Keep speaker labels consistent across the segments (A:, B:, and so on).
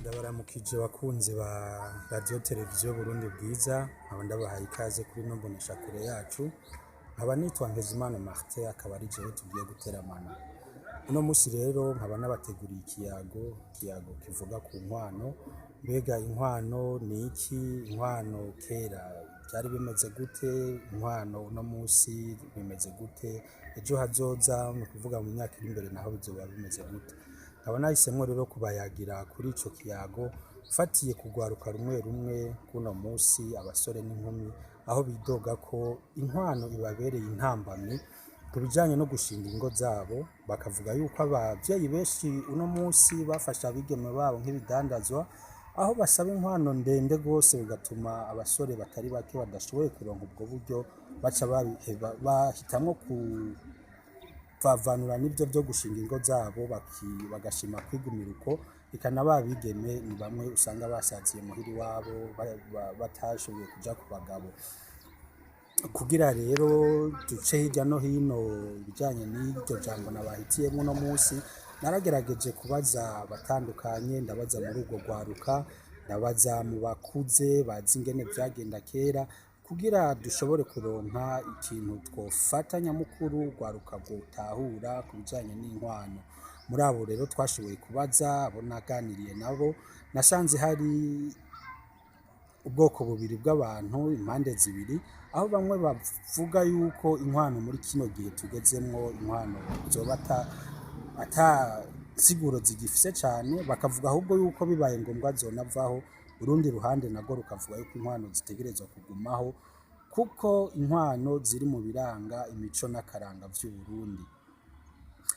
A: Ndabaramukije bakunzi ba radiyo televiziyo Burundi Bwiza, nkaba ndabahaye ikaze kuri ino mboneshakure yacu. Nkaba nitwa Nkezimana Martin, akaba ari jewe tugiye guteramana uno munsi. Rero nkaba nabateguriye ikiyago kivuga ku nkwano. Mbega inkwano ni iki? Inkwano kera byari bimeze gute? Inkwano uno munsi bimeze gute? Ejo hazoza, ni ukuvuga mu myaka iri imbere, naho bizoba bimeze gute? Nkaba nahisemwo rero kubayagira kuri ico kiyago mfatiye kugwaruka rumwe rumwe kuno munsi, abasore n'inkumi, aho bidoga ko inkwano ibabereye intambamyi ku bijanye no gushinga ingo zabo. Bakavuga yuko abavyeyi benshi uno munsi bafashe abigeme babo nk'ibidandazwa, aho basaba inkwano ndende gose, bigatuma abasore batari bake badashoboye kuronka ubwo buryo baca babiheba, bahitamwo kuvavanura n'ivyo vyo gushinga ingo zabo, bagashima kwigumira uko. Eka na ba bigeme ni bamwe usanga basaziye muhira iwabo, batashoboye kuja ku bagabo. Kugira rero duce hirya no hino ibijanye n'iryo jambo nabahitiyemwo uno munsi, naragerageje kubaza abatandukanye. Ndabaza muri urwo rwaruka, ndabaza mu bakuze bazi ingene vyagenda kera, kugira dushobore kuronka ikintu twofata nyamukuru urwaruka rwotahura ku bijanye n'inkwano. Muri abo rero twashoboye kubaza, abo naganiriye nabo, nasanze hari ubwoko bubiri bw'abantu, impande zibiri, aho bamwe bavuga yuko inkwano muri kino gihe tugezemwo, inkwano zoba ata nsiguro zigifise cane, bakavuga ahubwo yuko bibaye ngombwa zonavaho. Urundi ruhande narwo rukavuga yuko inkwano zitegerezwa kugumaho, kuko inkwano ziri mu biranga imico n'akaranga vy'Uburundi.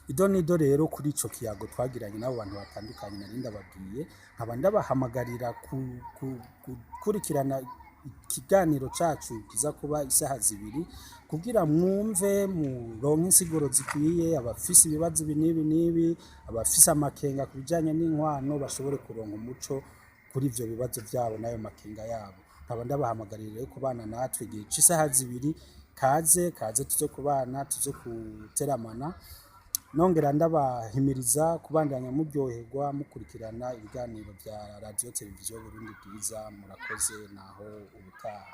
A: Ido nido rero kuri ico kiyago twagiranye n'abo bantu batandukanye nari ndababwiye, nkaba ndabahamagarira gukurikirana ikiganiro cacu kiza kuba isaha 2, kugira mwumve, muronke insiguro zikwiye. Abafise ibibazo ibi n'ibi n'ibi, abafise amakenga ku bijanye n'inkwano, bashobore kuronka umuco kuri ivyo bibazo vyabo n'ayo makenga yabo. Nkaba ndabahamagarira rero kubana natwe igihe c'isaha 2. Kaze kaze, tuze kubana, tuze guteramana. Nongera ndabahimiriza kubandanya muryoherwa mukurikirana ibiganiro vya radiyo televiziyo Burundi Bwiza. Murakoze, naho ubutaha.